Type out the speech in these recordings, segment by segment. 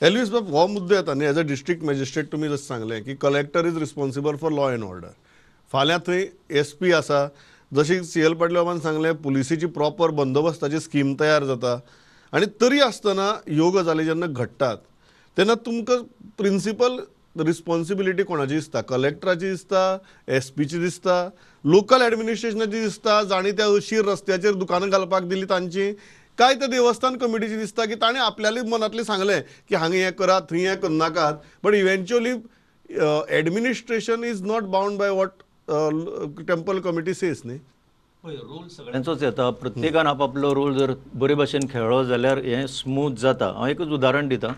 Elvis बाब, हो मुद्दो येता न्ही, एज अ डिस्ट्रिक्ट मॅजिस्ट्रेट तुमी जशें सांगलें की collector is responsible for law and order. फाल्यां थंय एस पी आसा, जशी सी एल पाटील बाबान सांगलें, पुलिसेची प्रॉपर बंदोबस्ताची स्कीम तयार जाता आनी तरी आसतना ह्यो गजाली जेन्ना घडटात तेन्ना तुमकां प्रिंसिपल रिस्पॉन्सिबिलिटी कोणाची दिसता? कलेक्टराची दिसता, एस पीची दिसता, लोकल एडमिनिस्ट्रेशनाची दिसता, जांणी त्या अशीर रस्त्याचेर दुकानां घालपाक दिली तांची, काय त्या देवस्थान कमिटीची दिसता की ताणें आपल्याले मनांतलें सांगलें की हांगा हें करात, थंय हें करनाकात, but eventually administration is not bound by what temple committee says न्ही? पळय, रोल सगळ्यांचोच येता. प्रत्येकान आपापलो रोल जर बरे भाशेन खेळ्ळो जाल्यार हें स्मूथ जाता. हांव एकूच उदाहरण दिता.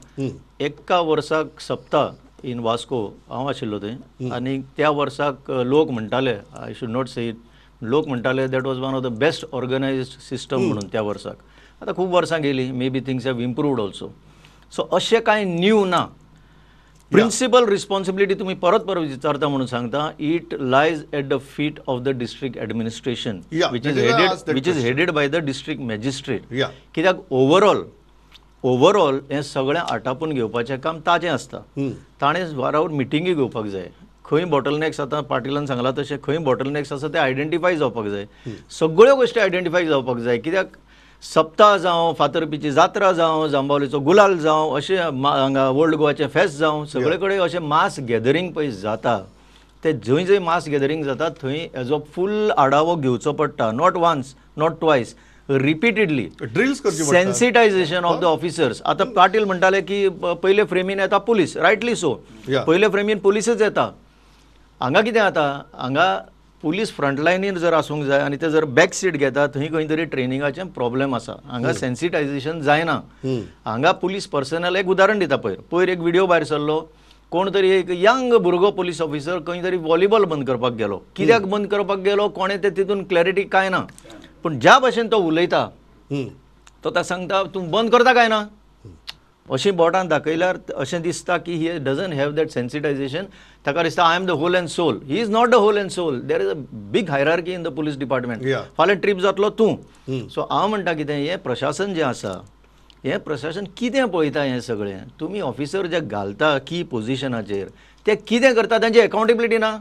एका वर्साक सप्ता इन वास्को हांव आशिल्लो थंय आनी त्या वर्साक लोक म्हणटाले, I should not say it, लोक म्हणटाले that was one of the best organized system म्हणून त्या वर्साक. आतां खूब वर्सां गेली, maybe things have improved also, so अशें कांय न्यू ना. प्रिन्सिपल रिस्पॉन्सिबिलिटी तुमी परत परत विचारता म्हणून सांगता, it lies at the feet of the district administration, which is that is why I headed asked that which is question. Headed by the district magistrate. कित्याक ओवरऑल हें सगळें आटापून घेवपाचें काम ताजें आसता. ताणें वारावर मिटिंगी घेवपाक जाय, खंय बॉटलनॅक्स, आतां पाटिलान सांगलां तशें, खंय बॉटलनॅक्स आसा ते आयडेंटिफाय जावपाक जाय. सगळ्यो गोश्टी आयडेंटिफाय जावपाक जाय, कित्याक सप्ता जावं, फातरपीची जात्रा जावं, जांबावलीचो गुलाल जावं, अशें हांगा ओल्ड गोवाचें फेस्त जावं, सगळे कडेन अशें मास गॅदरींग पळय जाता. ते जंय जंय मास गॅदरींग जाता थंय हेजो फूल आढावो घेवचो पडटा, not once, not twice, repeatedly. Drills करची पडटा. Sensitisation of the officers. आतां पाटील म्हणटाले की पयले फ्रेमीन येता पुलीस, रायटली सो. पयले फ्रेमीन पुलीसच येता. हांगा कितें जाता, हांगा पुलीस फ्रंट लायनीर जर आसूंक जाय आनी ते जर बॅक सीट घेता, थंय खंय तरी ट्रेनिंगाचें प्रॉब्लेम आसा. हांगा सेन्सिटायझेशन जायना. हांगा पुलीस पर्सनल, एक उदाहरण दिता, पयर पयर एक व्हिडिओ भायर सरलो, कोण तरी एक यंग भुरगो पुलीस ऑफिसर खंय तरी व्हॉलीबॉल बंद करपाक गेलो. कित्याक बंद करपाक गेलो कोणें तें तितून क्लॅरिटी कांय ना, पूण ज्या भशेन तो उलयता, तो ताका सांगता, तूं बंद करता काय ना, अशीं बोटां दाखयल्यार अशें दिसता की he doesn't have that sensitization. ताका दिसता, I am the whole and sole. He is not the whole and sole. There is a big hierarchy in the police department. फाल्यां ट्रीप जातलो तूं. सो हांव म्हणटा कितें, हें प्रशासन जें आसा, हें प्रशासन कितें पळयता हें सगळें? तुमी ऑफिसर जे घालता की पोझिशनाचेर, ते कितें करता, तांची अकाउंटेबिलिटी ना.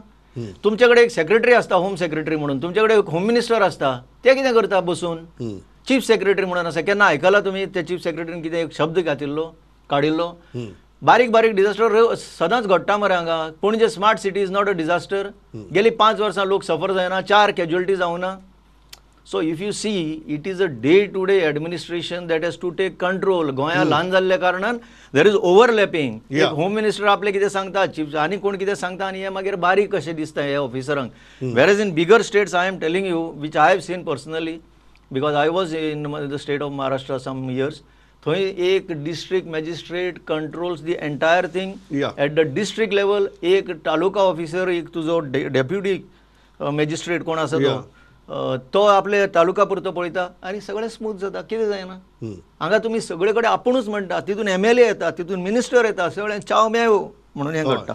तुमचे कडेन एक सेक्रेटरी आसता होम सेक्रेटरी म्हणून, तुमचे कडेन एक होम मिनिस्टर आसता, ते कितें करता बसून? चीफ सेक्रेटरी म्हणून आसा, केन्ना आयकलां तुमी त्या चीफ सेक्रेटरीन कितें एक शब्द घातिल्लो, काडिल्लो? बारीक बारीक डिझास्टर सदांच घडटा मरे हांगा. Panaji smart city is not a disaster? गेली 5 वर्सां लोक सफर जायना? चार कॅज्युअलिटी जावना? So if you see, it is a day to day administration that has to take control. गोंया ल्हान जाल्ल्या कारणान there is overlapping. Home minister आपले कितें सांगता, चीफ आनी कोण कितें सांगता आनी हे मागीर बारीक कशें दिसता हे ऑफिसरांक, whereas in bigger states, I am telling you, which I have seen personally because I was in the state of Maharashtra some years, थंय एक district magistrate controls the entire thing at the district level. एक taluka officer, एक तुजो deputy magistrate कोण आसा तो तो आपले तालुका पुरतो पळयता आनी सगळें स्मूथ जाता. कितें जायना हांगा? तुमी सगळे कडेन आपुणूच म्हणटा, तितून एमएलए येता, तितून मिनिस्टर येता, सगळें चाव मेव म्हणून हें घडटा.